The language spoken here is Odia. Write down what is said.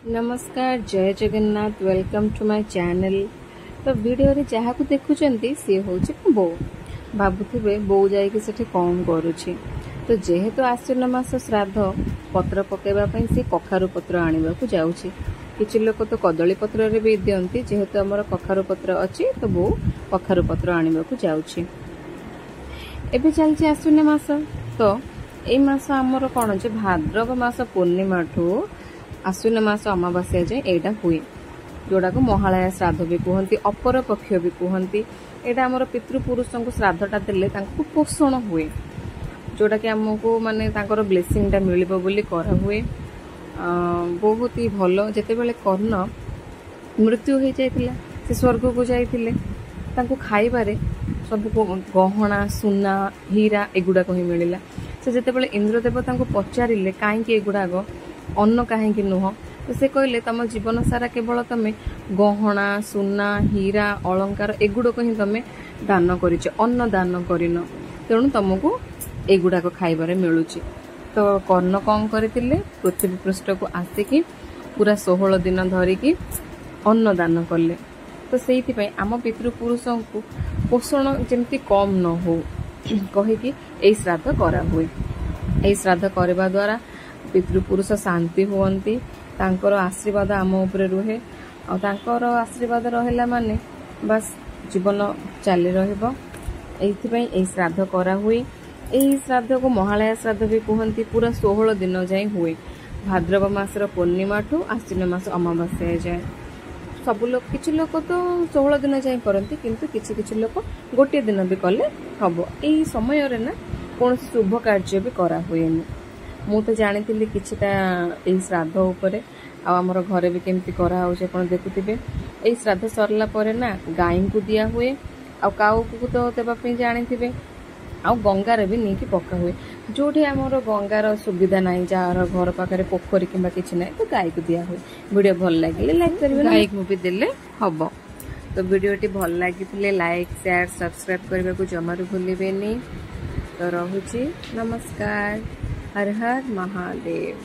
ନମସ୍କାର, ଜୟ Jagannath. Welcome to my channel. ତ ଭିଡ଼ିଓରେ ଯାହାକୁ ଦେଖୁଛନ୍ତି, ସିଏ ହେଉଛି ମୋ ବୋଉ। ଭାବୁଥିବେ ବୋଉ ଯାଇକି ସେଠି କ'ଣ କରୁଛି। ତ ଯେହେତୁ ଆଶ୍ୱିନ ମାସ ଶ୍ରାଦ୍ଧ, ପତ୍ର ପକାଇବା ପାଇଁ ସେ କଖାରୁ ପତ୍ର ଆଣିବାକୁ ଯାଉଛି। କିଛି ଲୋକ ତ କଦଳୀ ପତ୍ରରେ ବି ଦିଅନ୍ତି। ଯେହେତୁ ଆମର କଖାରୁ ପତ୍ର ଅଛି, ତ ବୋଉ କଖାରୁ ପତ୍ର ଆଣିବାକୁ ଯାଉଛି। ଏବେ ଚାଲିଛି ଆଶ୍ୱିନ ମାସ। ତ ଏଇ ମାସ ଆମର କ'ଣ ଯେ ଭାଦ୍ରବ ମାସ ପୂର୍ଣ୍ଣିମାଠୁ ଆଶ୍ୱିନ ମାସ ଅମାବାସ୍ୟା ଯାଏ ଏଇଟା ହୁଏ, ଯୋଉଟାକୁ ମହାଳୟା ଶ୍ରାଦ୍ଧ ବି କୁହନ୍ତି, ଅପର ପକ୍ଷ ବି କୁହନ୍ତି। ଏଇଟା ଆମର ପିତୃପୁରୁଷଙ୍କୁ ଶ୍ରାଦ୍ଧଟା ଦେଲେ ତାଙ୍କୁ ପୋଷଣ ହୁଏ, ଯୋଉଟାକି ଆମକୁ ମାନେ ତାଙ୍କର ବ୍ଲେସିଂଟା ମିଳିବ ବୋଲି କରାହୁଏ। ବହୁତ ହି ଭଲ। ଯେତେବେଳେ କର୍ଣ୍ଣ ମୃତ୍ୟୁ ହେଇଯାଇଥିଲା, ସେ ସ୍ୱର୍ଗକୁ ଯାଇଥିଲେ। ତାଙ୍କୁ ଖାଇବାରେ ସବୁ ଗହଣା, ସୁନା, ହୀରା ଏଗୁଡ଼ାକ ହିଁ ମିଳିଲା। ସେ ଯେତେବେଳେ ଇନ୍ଦ୍ରଦେବ ତାଙ୍କୁ ପଚାରିଲେ, କାହିଁକି ଏଗୁଡ଼ାକ, ଅନ୍ନ କାହିଁକି ନୁହଁ? ତ ସେ କହିଲେ, ତମ ଜୀବନ ସାରା କେବଳ ତମେ ଗହଣା, ସୁନା, ହୀରା, ଅଳଙ୍କାର ଏଗୁଡ଼ାକ ହିଁ ତମେ ଦାନ କରିଛ, ଅନ୍ନ ଦାନ କରିନ, ତେଣୁ ତମକୁ ଏଗୁଡ଼ାକ ଖାଇବାରେ ମିଳୁଛି। ତ କର୍ଣ୍ଣ କ'ଣ କରିଥିଲେ? ପୃଥିବୀ ପୃଷ୍ଠକୁ ଆସିକି ପୁରା 16 ଦିନ ଧରିକି ଅନ୍ନ ଦାନ କଲେ। ତ ସେଇଥିପାଇଁ ଆମ ପିତୃପୁରୁଷଙ୍କୁ ପୋଷଣ ଯେମିତି କମ୍ ନ ହଉ କହିକି ଏଇ ଶ୍ରାଦ୍ଧ କରାହୁଏ। ଏଇ ଶ୍ରାଦ୍ଧ କରିବା ଦ୍ୱାରା ପିତୃପୁରୁଷ ଶାନ୍ତି ହୁଅନ୍ତି, ତାଙ୍କର ଆଶୀର୍ବାଦ ଆମ ଉପରେ ରୁହେ। ଆଉ ତାଙ୍କର ଆଶୀର୍ବାଦ ରହିଲା ମାନେ ବାସ୍ ଜୀବନ ଚାଲି ରହିବ। ଏଇଥିପାଇଁ ଏଇ ଶ୍ରାଦ୍ଧ କରାହୁଏ। ଏହି ଶ୍ରାଦ୍ଧକୁ ମହାଳୟା ଶ୍ରାଦ୍ଧ ବି କୁହନ୍ତି। ପୁରା 16 ଦିନ ଯାଏଁ ହୁଏ, ଭାଦ୍ରବ ମାସର ପୂର୍ଣ୍ଣିମାଠୁ ଆଶ୍ୱିନ ମାସ ଅମାବାସ୍ୟା ଯାଏ। ସବୁ ଲୋକ, କିଛି ଲୋକ ତ 16 ଦିନ ଯାଏଁ କରନ୍ତି, କିନ୍ତୁ କିଛି କିଛି ଲୋକ ଗୋଟିଏ ଦିନ ବି କଲେ ହବ। ଏଇ ସମୟରେ ନା କୌଣସି ଶୁଭ କାର୍ଯ୍ୟ ବି କରାହୁଏନି। ମୁଁ ତ ଜାଣିଥିଲି କିଛିଟା ଏଇ ଶ୍ରାଦ୍ଧ ଉପରେ, ଆଉ ଆମର ଘରେ ବି କେମିତି କରାହେଉଛି ଆପଣ ଦେଖୁଥିବେ। ଏଇ ଶ୍ରାଦ୍ଧ ସରିଲା ପରେ ନା ଗାଈଙ୍କୁ ଦିଆ ହୁଏ, ଆଉ କାଉକୁ ତ ଦେବା ପାଇଁ ଜାଣିଥିବେ, ଆଉ ଗଙ୍ଗାରେ ବି ନେଇକି ପକା ହୁଏ। ଯୋଉଠି ଆମର ଗଙ୍ଗାର ସୁବିଧା ନାହିଁ, ଯାହାର ଘର ପାଖରେ ପୋଖରୀ କିମ୍ବା କିଛି ନାହିଁ, ତ ଗାଈକୁ ଦିଆ ହୁଏ। ଭିଡ଼ିଓ ଭଲ ଲାଗିଲେ ଲାଇକ୍ କରିବେ, ଗାଈକୁ ବି ଦେଲେ ହବ। ତ ଭିଡ଼ିଓଟି ଭଲ ଲାଗିଥିଲେ ଲାଇକ୍, ସେୟାର, ସବସ୍କ୍ରାଇବ୍ କରିବାକୁ ଜମାରୁ ଭୁଲିବେନି। ତ ରହୁଛି, ନମସ୍କାର, ହର ହର ମହାଦେବ।